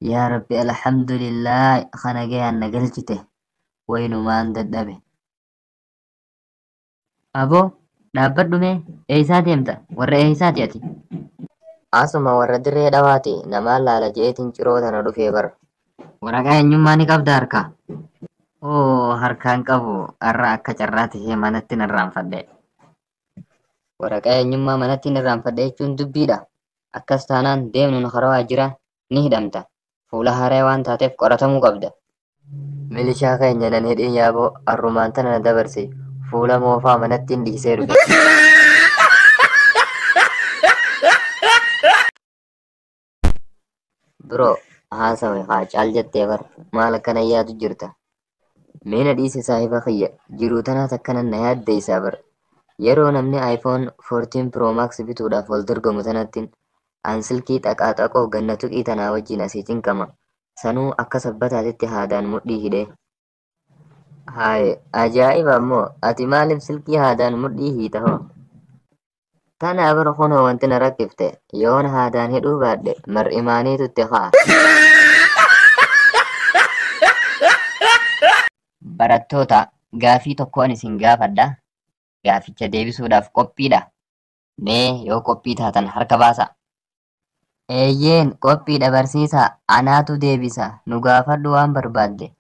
Yaa Rabbi alhamdulillah kana gayaan na galchite. Wayinumaan dadhabe. Aboo dhaabbadhu mee eeysaa deemta? Warra eeysaati ati? Asuma warra dirree dhawaati namaan laala je'eetiin ciroo tana dhufee bara. Waraqaa eenyummaa ni qabda harkaa? Oo harkaan qabu har'a akka carraa tahee manatti narraanfadhe. Waraqaa eenyummaa manatti narraanfadhe jechuun dubbiidha. Akkas taanaan deemnuun karaa waajjiraa ni hidhamta. Fuula haaraa waan taateef qoratamuu qabda. Milishaa keenya nan hidhiin yaaboo arrumaan tana na dabarse fuula moofaa manatti hin dhiisee dhufe. Biroo haasawe haa caal jettee bar maal akkana yaadu jirta. Mee na dhiise saahiba kiyya jiruu tanaas akkana na yaaddeessaa bar. Yeroo namni iPhone 14 Pro Max bituudhaaf wal dorgomu tanattiin an silkii xaqaaxaqoo ganna tuqii tanaa wajjin asii cinqama. Sanuu akka sabbataatitti haadaan mudhii hidhee. Haaye ajaa'iba ammoo ati maaliif silkii haadaan mudhii hiita hoo? Tana bara kunoo wanti na rakkifte yoon haadaan hidhuu baadhe mar'imaaniitu itti ka'a. Barattoota gaafii tokkoon isin gaafadha. Gaaficha deebisuudhaaf qophiidha. Mee yoo qophii taatan harka baasa. Eeyyeen qophiidha barsiisaa anaatu deebisa nu gaafadhu waan barbaadde.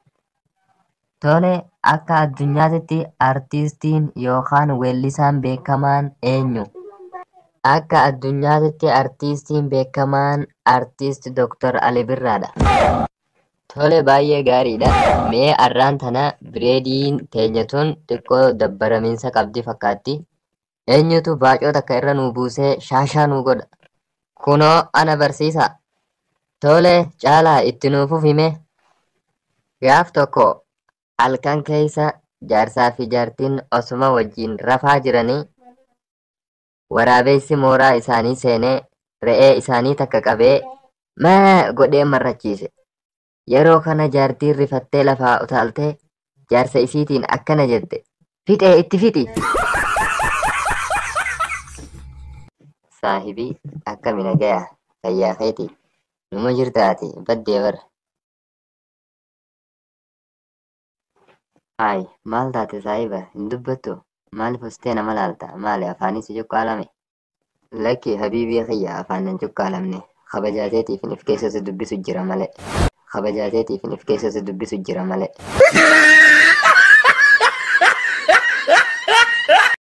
Tole akka addunyaatitti artiistiin yookaan weellisaan beekamaan eenyu? Akka addunyaatitti artiistiin beekamaan artiist Dr. Ali Birraadha. Tole baay'ee gaariidha. Mee arraan tana bireediin teenya tun xiqqoo dabbaramiinsa qabdi fakkaatti. Eenyutu baacoo takka irra nuu buusee shaashaa nuu godha? Kunoo ana barsiisa. Tole caalaa itti nuuf hime. Gaaf tokko halkan keessa jaarsaa fi jaartiin osuma wajjin rafaa jiranii waraabessi mooraa isaanii seenee re'ee isaanii takka qabee maa godhee marrachiise. Yeroo kana jaartiin rifattee lafaa utaaltee jaarsa isiitiin akkana jette. Fixee itti fixi. Saahibii akkami nagaya fayyaa keeti numa jirtaati baddee bara. Haay maal taate saahiba hin dubbattu maaliif hostee nama laalta maali afaanis cuqqaalame. Lakki habiibii kiyya afaan hin cuqqaalamne kabajaateetiif if keessatti dubbisu jira malee. Kabajaateetiif if keessatti dubbisu jira malee.